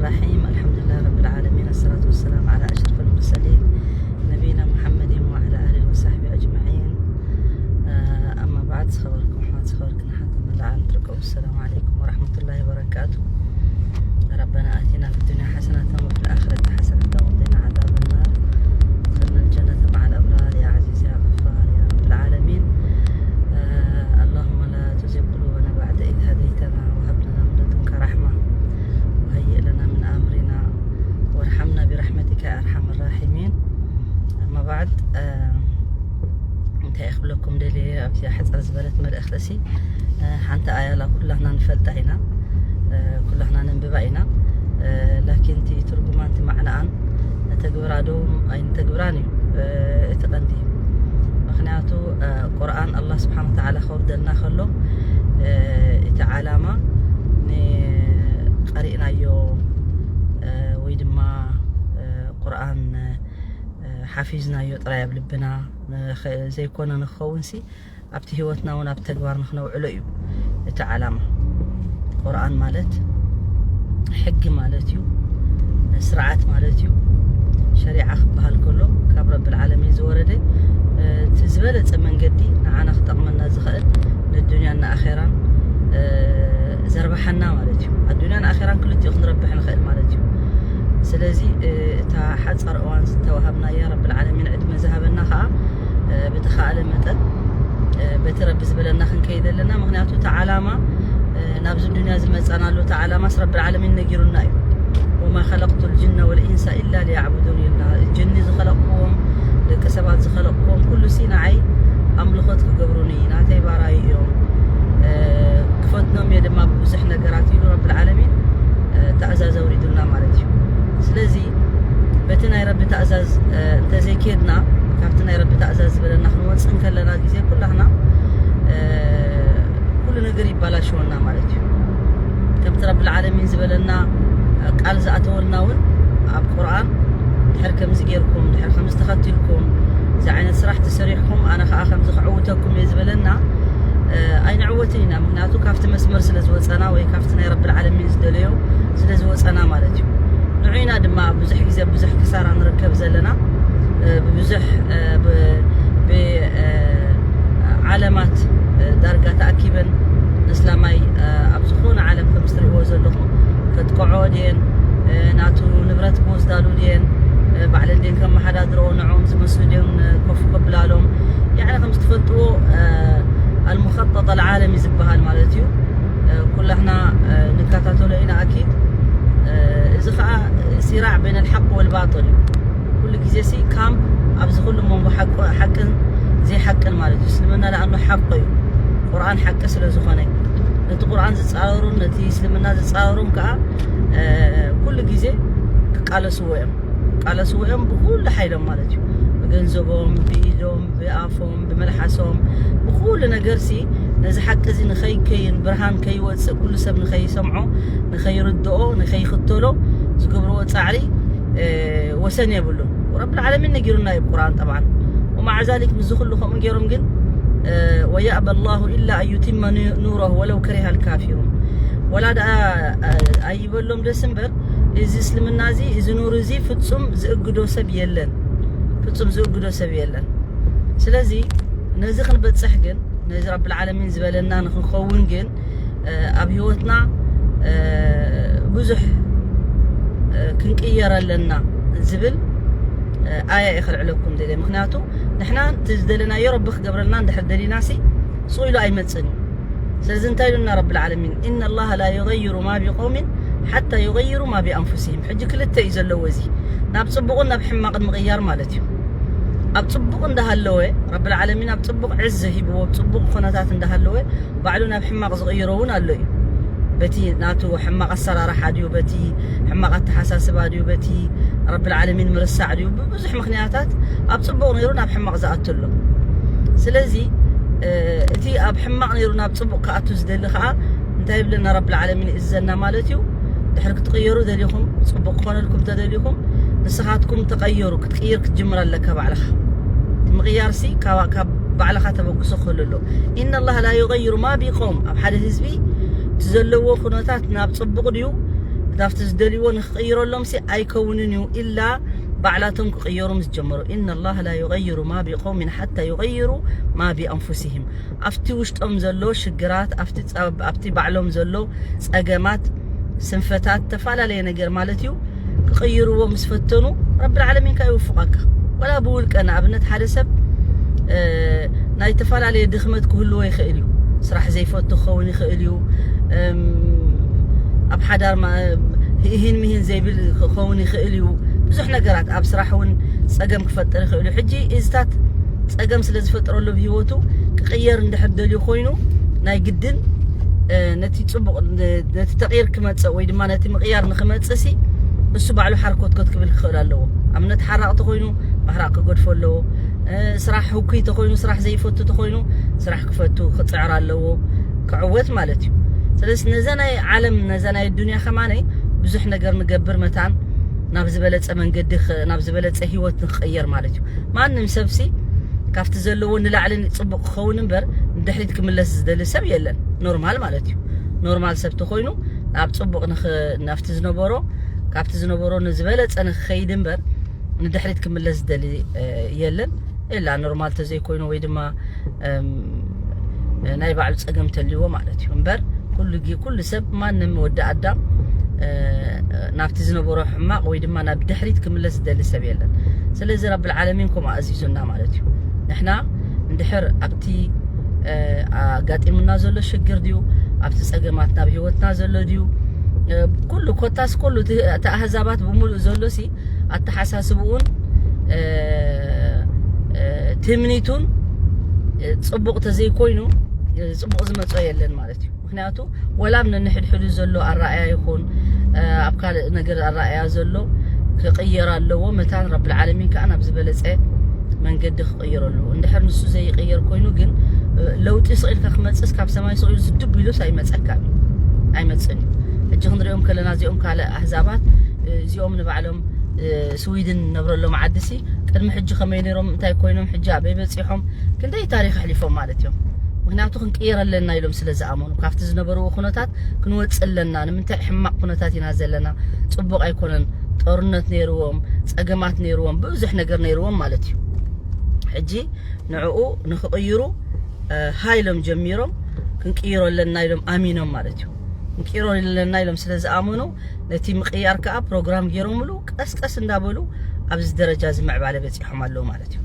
الرحيم. الحمد لله رب العالمين، الصلاة والسلام على أشرف المرسلين نبينا محمد وعلى آله وصحبه أجمعين. آه، أما بعد، ዝኸበርኩም ኣሕዋት፣ ዝኸበርክን ኣሓት መላእ ዓለም ትርከቡ፣ السلام عليكم ورحمة الله وبركاته. ربنا آتنا في الدنيا حسنة وفي الآخرة حسنة وقنا عذاب النار. أدخلنا الجنة مع الأبرار يا عزيز يا غفار يا رب العالمين. آه، اللهم لا تزغ قلوبنا بعد إذ هديتنا وهب لنا من لدنك رحمة وهيئ لنا من أمرنا وارحمنا برحمتك يا أرحم الراحمين. أما بعد، آه، እንታይ ክብለኩም ደልየ፣ ኣብዚኣ ሕፅር ዝበለት መልእኽቲ እሲ፣ እ፣ ሓንቲ ኣያላ ኩላህና ንፈልጣ ኢና፣ እ፣ ኩላህና ነንብባ ኢና። እ፣ ላኪን እቲ ትርጉማን እቲ ማዕናኣን ነተግብራ ዶ ኣይንተግብራን እዩ፣ እ፣ እቲ ቀንዲ። ምኽንያቱ፣ እ፣ ቁርኣን ኣላህ ስብሓን ወተዓላ ከውርደልና ከሎ፣ እ፣ እቲ ዓላማ ንቀሪእናዮ፣ እ፣ ወይ ድማ፣ እ፣ ቁርኣን፣ እ፣ ሓፊዝናዮ ጥራይ ኣብ ልብና ንኸ-፣ ዘይኮነ ንክኸውን ሲ፣ ኣብቲ ህይወትና እውን ኣብ ተግባር ንክነውዕሎ እዩ እቲ ዓላማ። ቁርኣን ማለት ሕጊ ማለት እዩ፣ ስርዓት ማለት እዩ። ሸሪዓ ክበሃል ከሎ ካብ ረቢ ልዓለሚን ዝወረደ፣ እ፣ እቲ ዝበለጸ መንገዲ ንዓና ክጠቕመና ዝኽእል ንዱንያን ንኣኼራን፣ እ፣ ዘርብሓና ማለት እዩ። ኣዱንያን ኣኼራን ክልቲኡ ክንረብሕ ንኽእል ማለት እዩ። ስለዚ፣ እ፣ እታ ሓጻር እዋን ዝተዋሃብናያ ረቢ ልዓለሚን ዕድመ ዝሃበና ኸዓ፣ እ፣ ብተኻእለ መጠን፣ እ፣ በቲ ረቢ ዝበለና ክንከይድ ኣለና። ምኽንያቱ እቲ ዓላማ፣ እ፣ ናብዚ ዱንያ ዝመጻናሉ እቲ ዓላማስ ረቢ ልዓለሚን ነጊሩና እዩ። وما خلقت الجن والإنس إلا ليعبدون ኢልና። ጅኒ ዝኸለቕክዎም፣ ደቂ ሰባት ዝኸለቕክዎም ኩሉ ሲ ንዓይ ኣምልኾት ክገብሩኒ፣ ናተይ ባራይ እዮም፣ እ፣ ክፈትኖም እየ ድማ ብብዙሕ ነገራት ኢሉ ረቢ ልዓለሚን፣ እ፣ ትእዛዝ ኣውሪዱልና ማለት እዩ። ስለዚ በቲ ናይ ረቢ ትእዛዝ፣ እ፣ እንተዘይኬድና፣ ካብቲ ናይ ረቢ ትእዛዝ ዝበለና ክንወፅእ እንከለና ግዜ ኩላህና፣ እ፣ ኩሉ ነገር ይባላሸወና ማለት እዩ። ከምቲ ረቢ ልዓለሚን ዝበለና፣ እ፣ ቃል ዝኣተወልና እውን ኣብ ቁርኣን ድሕር ከምዚ ጌርኩም፣ ድሕር ከምዚ ተኸቲልኩም፣ እዚ ዓይነት ስራሕ ተሰሪሕኩም ኣነ ከዓ ከምዚ ክዕውተኩም እየ ዝበለና፣ እ፣ ኣይንዕወትን ኢና። ምኽንያቱ ካብቲ መስመር ስለ ዝወፀና ወይ ካብቲ ናይ ረቢ ልዓለሚን ዝደለዮ ስለ ዝወፀና ማለት እዩ። ንዑ ኢና ድማ ብዙሕ ግዜ ብዙሕ ክሳራ ንርከብ ዘለና፣ እ፣ ብብዙሕ፣ እ፣ ብ-፣ ብ-፣ እ፣ ዓለማት፣ እ፣ ዳርጋ ተኣኪበን ንእስላማይ፣ እ፣ ኣብ ዝኾነ ዓለም ከም ዝትሪእዎ ዘለኹም ከጥቅዖ ድየን፣ እ፣ ናቱ ንብረት ክወስዳሉ ድየን፣ እ፣ ባዕለን ድየን ከመሓዳድርኦ፣ ንዕኦም ዝመስሉ ድዮም፣ እ፣ ኮፍ ከብላሎም። ያዕኒ ከም ዝትፈልጥዎ፣ እ፣ ኣልሙኸጠጠ ልዓለም እዩ ዝበሃል ማለት እዩ። እ፣ ኩላህና፣ እ፣ ንከታተሎ ኢና ኣኪድ። እ፣ እዚ ኸዓ ሲራዕ በይነ ልሓቅ ወልባጥል እዩ። ኩሉ ግዜ ሲ ካምፕ ኣብዚ ኩሉ መንጎ ሓቆ-፣ ሓቅን ዘይሓቅን ማለት እዩ። እስልምና ደኣ ሓቂ እዩ። ቁርኣን ሓቂ ስለ ዝኾነ፣ ነቲ ቁርኣን ዝጻረሩን ነቲ እስልምና ዝጻረሩን ከኣ፣ እ፣ ኩሉ ግዜ ክቃለስዎ እዮም። ክቃለስዎ እዮም ብኩሉ ሓይሎም ማለት እዩ። ብገንዘቦም፣ ብኢዶም፣ ብኣፎም፣ ብመልሓሶም፣ ብኩሉ ነገር ሲ ነዚ ሓቂ እዚ ንኸይከይን ብርሃን ከይወጽእ ኩሉ ሰብ ንኸይሰምዖ፣ ንኸይርድኦ፣ ንኸይኽተሎ ዝገብርዎ ጻዕሪ፣ እ፣ ወሰን የብሉን። ረብል ዓለሚን ነጊሩና እዩ ቁርኣን ጠብዓን። ወማዓ ዛሊክ ምስዚ ኩሉ ከምኡ ገይሮም ግን፣ እ፣ ወያእበ ላሁ ኢላ ኣን ዩቲመ ኑ-፣ ኑረሁ ወለው ከሪሀ ልካፊሩን። ወላ ደኣ፣ እ፣ ኣይበሎም ደስ እምበር፣ እዚ እስልምና እዚ፣ እዚ ኑር እዚ ፍጹም ዝእግዶ ሰብ የለን። ፍጹም ዝእግዶ ሰብ የለን። ስለዚ ነዚ ክንበጽሕ ግን፣ ነዚ ረብል ዓለሚን ዝበለና ንክንኸውን ግን፣ እ፣ ኣብ ህይወትና፣ እ፣ ብዙሕ፣ እ፣ ክንቅየር ኣለና ዝብል፣ እ፣ ኣያ እየ ከልዕለኩም ደልየ። ምኽንያቱ ንሕና እቲ ዝደለናዮ ረቢ ክገብረልና እንድሕር ደሊና ሲ፣ ስቕ ኢሉ ኣይመጽእን እዩ። ስለዚ እንታይ ኢሉና ረብል ዓለሚን? "ኢነ ላሃ ላ ዩገይሩ ማ ቢቀውሚን ሓታ ዩገይሩ ማ ቢኣንፉሲሂም።" ሕጂ ክልተ እዩ ዘለዎ እዚ፣ ናብ ጽቡቕን ናብ ሕማቕን ምቕያር ማለት እዩ። ኣብ ጽቡቕ እንዳሃለወ፣ ረብል ዓለሚን ኣብ ጽቡቕ ዕዝ ሂብዎ፣ ኣብ ጽቡቕ ኩነታት እንዳሃለወ፣ ባዕሉ ናብ ሕማቕ ዝቕይሮ እውን ኣሎ እዩ። በቲ ናቱ ሕማቕ ኣሰራርሓ ድዩ፣ በቲ ሕማቕ ኣተሓሳስባ ድዩ፣ በቲ ረብል ዓለሚን ምርሳዕ ድዩ፣ ብብዙሕ ምኽንያታት ኣብ ጽቡቕ ነይሩ ናብ ሕማቕ ዝኣቱ ኣሎ። ስለዚ፣ እ፣ እቲ ኣብ ሕማቕ ነይሩ ናብ ጽቡቕ ክኣቱ ዝደሊ ኸኣ እንታይ ይብለና ረብል ዓለሚን? ይእዝዘና ማለት እዩ። ድሕሪ ክትቕየሩ ደሊኹም፣ ጽቡቕ ክኾነልኩም ተደሊኹም፣ ንስኻትኩም ተቐየሩ። ክትቅይር ክትጅምር ኣለካ ባዕልኻ። ምቕያርሲ ካብ፣ ካብ ባዕልኻ ተበግሶ ክህሉ ኣሎ። "ኢነ ላሃ ላ ዩገይሩ ማ ቢቀውም"፣ ኣብ ሓደ ህዝቢ እቲ ዘለዎ ኩነታት ናብ ጽቡቕ ድዩ ናብቲ ዝደልይዎ ንክቕይረሎም ሲ ኣይከውንን እዩ፣ ኢላ ባዕላቶም ክቕየሩ ምስ ጀመሩ። إن الله لا يغير ما بقوم حتى يغيروا ما بأنفسهم። ኣብቲ ውሽጦም ዘሎ ሽግራት፣ ኣብቲ ጸ-፣ ኣብቲ ባዕሎም ዘሎ ጸገማት፣ ስንፈታት፣ ተፈላለየ ነገር ማለት እዩ፣ ክቕይርዎ ምስ ፈተኑ፣ ረብል ዓለሚን ከኣ ይውፍቐካ። ወላ ብውልቀ፣ ንኣብነት፣ ሓደ ሰብ፣ እ፣ ናይ ተፈላለየ ድኽመት ክህልዎ ይኽእል እዩ። ስራሕ ዘይፈቱ ክኸውን ይኽእል እዩ። እም፣ ኣብ ሓዳር ማ-፣ ይህን ምሂን ዘይብል ክኸውን ይኽእል እዩ። ብዙሕ ነገራት ኣብ ስራሕ እውን ጸገም ክፈጥር ይኽእል እዩ። ሕጂ እዚታት ጸገም ስለ ዝፈጥረሉ ብህይወቱ ክቕየር እንድሕር ደልዩ ኮይኑ፣ ናይ ግድን፣ እ፣ ነቲ ጽቡቕ፣ ነ-፣ ነቲ ተቕይር ክመጽእ ወይ ድማ ነቲ ምቕያር ንኽመጽእ ሲ፣ እሱ ባዕሉ ሓርኮትኮት ክብል ክኽእል ኣለዎ። ኣብነት ሓራቕ ተኾይኑ፣ ምሕራቕ ክገድፎ ኣለዎ። እ፣ ስራሕ ህኩይ ተኾይኑ፣ ስራሕ ዘይፈቱ ተኾይኑ፣ ስራሕ ክፈቱ ክጽዕር ኣለዎ፣ ክዕወት ማለት እዩ። ስለዚ ነዛ ናይ ዓለም፣ ነዛ ናይ ዱንያ ከማነይ ብዙሕ ነገር ንገብር መታን ናብ ዝበለጸ መንገዲ ኽ-፣ ናብ ዝበለጸ ህይወት ንኽቕየር ማለት እዩ። ማንም ሰብሲ ካብቲ ዘለዎ ንላዕሊ ጽቡቕ ክኸውን እምበር ንድሕሪት ክምለስ ዝደሊ ሰብ የለን። ኖርማል ማለት እዩ። ኖርማል ሰብ ተኾይኑ ናብ ጽቡቕ ንኽ-፣ ናብቲ ዝነበሮ፣ ካብቲ ዝነበሮ ንዝበለጸ ንኽኸይድ እምበር ንድሕሪት ክምለስ ዝደሊ፣ እ፣ የለን። ኢላ ኖርማል ተዘይኮይኑ ወይ ድማ፣ እም፣ ናይ ባዕሉ ጸገም ተልዎ ማለት እዩ። እምበር ኩሉ ጊ-፣ ኩሉ ሰብ፣ ማንም ወዲ ኣዳም፣ እ፣ ናብቲ ዝነበሮ ሕማቕ ወይ ድማ ናብ ድሕሪት ክምለስ ዝደሊ ሰብ የለን። ስለዚ ረብል ዓለሚን ከምኡ ኣዚዙና ማለት እዩ። ንሕና እንድሕር ኣብቲ፣ እ፣ ኣጋጢሙና ዘሎ ሽግር ድዩ፣ ኣብቲ ጸገማት ናብ ህይወትና ዘሎ ድዩ፣ እ፣ ኩሉ ኮታስ ኩሉ እቲ፣ እቲ ኣህዛባት ብምሉእ ዘሎ ሲ ኣተሓሳስብኡን፣ እ፣ እ፣ ትምኒቱን፣ እ፣ ጽቡቕ ተዘይኮይኑ፣ እ፣ ጽቡቕ ዝመጾ የለን ማለት እዩ። ምክንያቱ ወላ ኣብ ነንሕድሕዱ ዘሎ ኣረኣእያ ይኹን፣ እ፣ ኣብ ካልእ ነገር ኣረኣእያ ዘሎ ክቕየር ኣለዎ። መታን ረብል ዓለሚን ከኣ ናብ ዝበለጸ መንገዲ ክቕየረሉ። እንድሕር ንሱ ዘይቕየር ኮይኑ ግን፣ እ፣ ለውጢ ስቕ ኢልካ ክመጽእስ ካብ ሰማይ ስቕ ኢሉ ዝድብ ኢሉስ ኣይመጸካን እዩ። ኣይመጽእን እዩ። ሕጂ ክንሪኦም ከለና እዚኦም ካልእ ኣህዛባት፣ እ፣ እዚኦም ንባዕሎም፣ እ፣ ስዊድን ንነብረሎም ዓዲ ሲ ቅድሚ ሕጂ ከመይ ነይሮም፣ እንታይ ኮይኖም፣ ሕጂ ኣበይ በጺሖም፣ ክንደይ ታሪኽ ኣሕሊፎም ማለት እዮም። ምክንያቱ ክንቅየር ኣለና ኢሎም ስለ ዝኣመኑ፣ ካብቲ ዝነበርዎ ኩነታት ክንወጽእ ኣለና። ንምንታይ ሕማቕ ኩነታት ኢና ዘለና? ጽቡቕ ኣይኮነን። ጦርነት ነይርዎም፣ ጸገማት ነይርዎም፣ ብዙሕ ነገር ነይርዎም ማለት እዩ። ሕጂ ንዕኡ ንክቕይሩ፣ እ፣ ሃ ኢሎም ጀሚሮም፣ ክንቅይሮ ኣለና ኢሎም ኣሚኖም ማለት እዩ። ክንቅይሮ ኣለና ኢሎም ስለ ዝኣመኑ፣ ነቲ ምቕያር ከኣ ፕሮግራም ገይሮምሉ፣ ቀስ ቀስ እንዳበሉ ኣብዚ ደረጃ እዚ ምዕባለ በጺሖም ኣለዉ ማለት እዩ።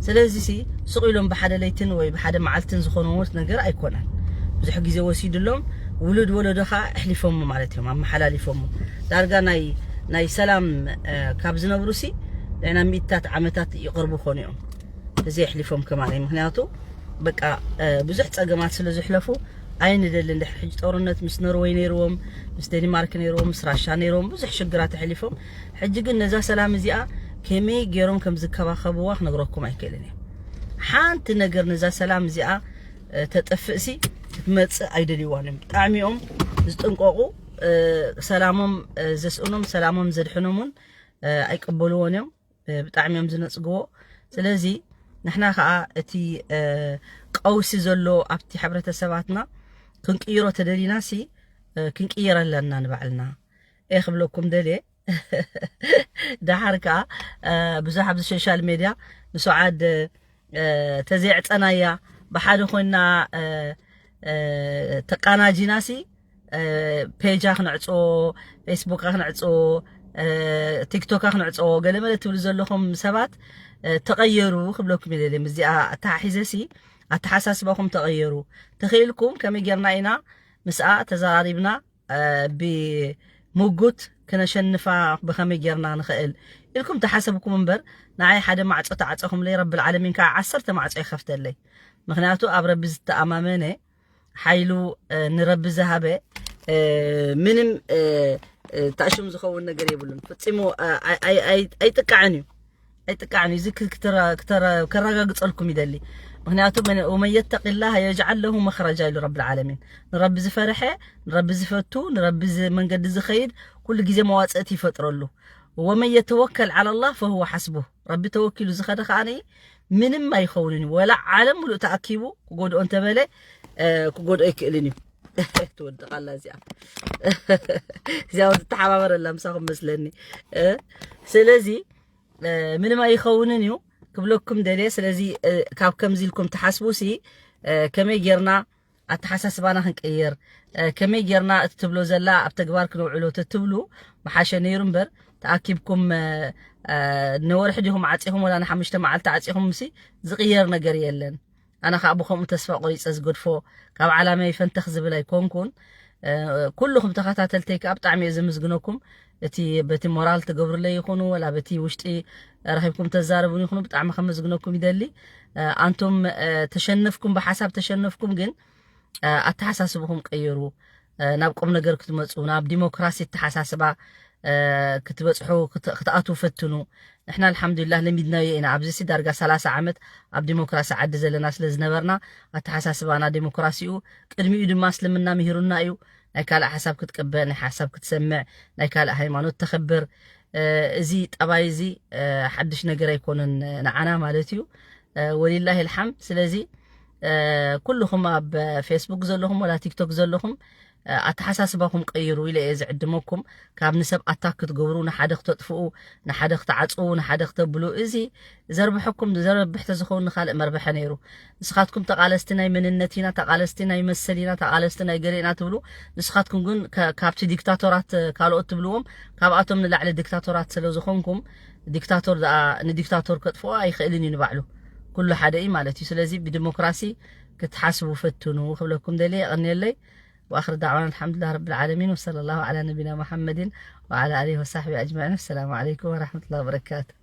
ስለዚ ሲ፣ ስቕ ኢሎም ብሓደ ለይትን ወይ ብሓደ መዓልትን ዝኾንዎ ነገር ኣይኮነን። ብዙሕ ግዜ ወሲድሎም፣ ውሉድ ወለዶ ከኣ ኣሕሊፎሞ ማለት እዮም፣ ኣመሓላሊፎሞ። ዳርጋ ናይ፣ ናይ ሰላም፣ እ፣ ካብ ዝነብሩ ሲ፣ ንሕና ሚእታት ዓመታት ይቐርቡ ኮኑ እዮም። እዚ ኣሕሊፎም ከማን እዩ። ምክንያቱ፣ በቃ፣ እ፣ ብዙሕ ጸገማት ስለ ዝሕለፉ ኣይንደልን። ድሕሪ ሕጂ ጦርነት ምስ ኖርወይ ነይርዎም፣ ምስ ዴንማርክ ነይርዎም፣ ምስ ራሻ ነይርዎም፣ ብዙሕ ሽግራት ኣሕሊፎም። ሕጂ ግን ነዛ ሰላም እዚኣ ከመይ ገይሮም ከም ዝከባኸብዋ ክነግረኩም ኣይክእልን እየ። ሓንቲ ነገር ነዛ ሰላም እዚኣ፣ እ፣ ተጠፍእሲ ክትመጽእ ኣይደልይዋን እዮም። ብጣዕሚ እዮም ዝጥንቀቑ። እ፣ ሰላሞም፣ እ፣ ዘስእኖም፣ ሰላሞም ዘድሕኖም እውን፣ እ፣ ኣይቅበልዎን እዮም። እ፣ ብጣዕሚ እዮም ዝነጽግዎ። ስለዚ ንሕና ከኣ እቲ፣ እ፣ ቀውሲ ዘሎ ኣብቲ ሕብረተሰባትና ክንቅይሮ ተደሊና ሲ፣ እ፣ ክንቅይር ኣለና ንባዕልና። እየ ክብለኩም ደልየ። ደሓር ከኣ፣ እ፣ ብዙሕ ኣብዚ ሶሻል ሜድያ ንሱዓድ፣ እ፣ ተዘይዕጸናያ ብሓደ ኮይና፣ እ፣ እ፣ ተቃናጂና ሲ፣ እ፣ ፔጃ ክነዕጽዎ፣ ፌስቡካ ክነዕጽዎ፣ እ፣ ቲክቶካ ክነዕጽዎ፣ ገለ መለ ትብሉ ዘለኹም ሰባት፣ እ፣ ተቐየሩ ክብለኩም እየ ደልየ። ምስዚኣ ኣተሓሒዘ ሲ ኣተሓሳስባኹም ተቐየሩ። ተኽኢልኩም ከመይ ጌርና ኢና ምስኣ ተዘራሪብና፣ እ፣ ብሙጉት ክነሸንፋ ብኸመይ ጌርና ንኽእል ኢልኩም ተሓሰብኩም እምበር፣ ንዓይ ሓደ ማዕጾ ተዓጸኹምለይ፣ ረብል ዓለሚን ከኣ ዓሰርተ ማዕጾ ይኸፍተለይ። ምክንያቱ ኣብ ረቢ ዝተኣማመነ፣ ሓይሉ፣ እ፣ ንረቢ ዝሃበ፣ እ፣ ምንም፣ እ፣ እ፣ ታሽም ዝኸውን ነገር የብሉን። ፈጺሙ፣ እ፣ ኣይ-፣ ኣይ-፣ ኣይ-፣ ኣይጥቃዕን እዩ። ኣይጥቃዕን እዩ። እዚ ክ-፣ ክተራ-፣ ክተራ-፣ ከረጋግጸልኩም ይደሊ። ምክንያቱ መን-፣ "ወመን የተቂላህ የጅዓል ለሁ መኽረጃ" ኢሉ ረብል ዓለሚን። ንረቢ ዝፈርሐ፣ ንረቢ ዝፈቱ፣ ንረቢ ዝ-፣ መንገዲ ዝኸይድ፣ ኩሉ ግዜ መዋጽእቲ ይፈጥረሉ። "ወመን የተወከል ዓላ ላህ ፈሁወ ሓስቡህ።" ረቢ ተወኪሉ ዝኸደ ከኣ ምንም ኣይኸውንን እዩ። ወላ ዓለም ሙሉእ ተኣኪቡ ክጎድኦ እንተበለ፣ እ፣ ክጎድኦ ኣይክእልን እዩ። ትወድቕ ኣላ እዚኣ። እዚኣ እውን ትተሓባበረላ ምሳኹም መስለኒ። እ፣ ስለዚ፣ እ፣ ምንም ኣይኸውንን እዩ ክብለኩም ደልየ። ስለዚ፣ እ፣ ካብ ከምዚ ኢልኩም ትሓስቡ ሲ፣ እ፣ ከመይ ጌርና ኣተሓሳስባና ክንቅይር፣ እ፣ ከመይ ጌርና እቲ ትብሎ ዘላ ኣብ ተግባር ክነውዕሎ ተትብሉ ምሓሸ ነይሩ እምበር፣ ተኣኪብኩም፣ እ፣ እ፣ ንወርሒ ዲኹም ዓጺኹም ወላ ንሓሙሽተ መዓልቲ ዓጺኹም ሲ ዝቕየር ነገር የለን። ኣነ ከዓ ብኸምኡ ተስፋ ቆሪፀ ዝገድፎ፣ ካብ ዓላማይ ፈንተኽ ዝብል ኣይኮንኩን። እ፣ ኩልኹም ተኸታተልተይ ከዓ ብጣዕሚ እየ ዘመስግነኩም። እቲ በቲ ሞራል ትገብሩለይ ይኹኑ፣ ወላ በቲ ውሽጢ ረኺብኩም ተዛረቡን ይኹኑ፣ ብጣዕሚ ከመስግነኩም ይደሊ። እ፣ ኣንቱም፣ እ፣ ተሸነፍኩም፣ ብሓሳብ ተሸነፍኩም ግን፣ እ፣ ኣተሓሳስብኹም ቀይሩ። እ፣ ናብ ቁም ነገር ክትመፁ፣ ናብ ዲሞክራሲ ኣተሓሳስባ፣ እ፣ ክትበፅሑ፣ ክት-፣ ክትኣትዉ ፈትኑ። ንሕና ኣልሓምዱሊላህ ለሚድናዮ ኢና። ኣብዚ ሲ ዳርጋ ሰላሳ ዓመት ኣብ ዲሞክራሲ ዓዲ ዘለና ስለ ዝነበርና፣ ኣተሓሳስባና ዲሞክራሲኡ፣ ቅድሚኡ ድማ እስልምና ምሂሩና እዩ። ናይ ካልእ ሓሳብ ክትቅበል፣ ናይ ሓሳብ ክትሰምዕ፣ ናይ ካልእ ሃይማኖት ተኽብር። እ፣ እዚ ጠባይ እዚ፣ እ፣ ሓድሽ ነገር ኣይኮነን ንዓና ማለት እዩ። እ፣ ወሊላሂ ልሓም። ስለዚ፣ እ፣ ኩልኹም ኣብ ፌስቡክ ዘለኹም ወላ ቲክቶክ ዘለኹም፣ እ፣ ኣተሓሳስባኹም ቀይሩ ኢለ እየ ዝዕድመኩም። ካብ ንሰብ ኣታክ ክትገብሩ፣ ንሓደ ክተጥፍኡ፣ ንሓደ ክትዓጽዉ፣ ንሓደ ክተብሉ፣ እዚ ዘርብሐኩም፣ ዘረብሕ ተዝኸውን ንኻልእ መርበሐ ነይሩ። ንስኻትኩም ተቓለስቲ ናይ መንነት ኢና፣ ተቓለስቲ ናይ መሰል ኢና፣ ተቓለስቲ ናይ ገለ ኢና ትብሉ። ንስኻትኩም ግን ከ-፣ ካብቲ ዲክታቶራት፣ እ፣ ካልኦት ትብልዎም፣ ካብኣቶም ንላዕሊ ዲክታቶራት ስለ ዝኾንኩም፣ ዲክታቶር ደኣ ንዲክታቶር ከጥፍኦ ኣይኽእልን እዩ ንባዕሉ። ኩሉ ሓደ እዩ ማለት እዩ። ስለዚ ብዲሞክራሲ ክትሓስቡ ፈትኑ ክብለኩም ደልየ። የቐንየለይ። وآخر دعوانا الحمد لله رب العالمين، وصلى الله على نبينا محمد وعلى آله وصحبه أجمعين. السلام عليكم ورحمة الله وبركاته.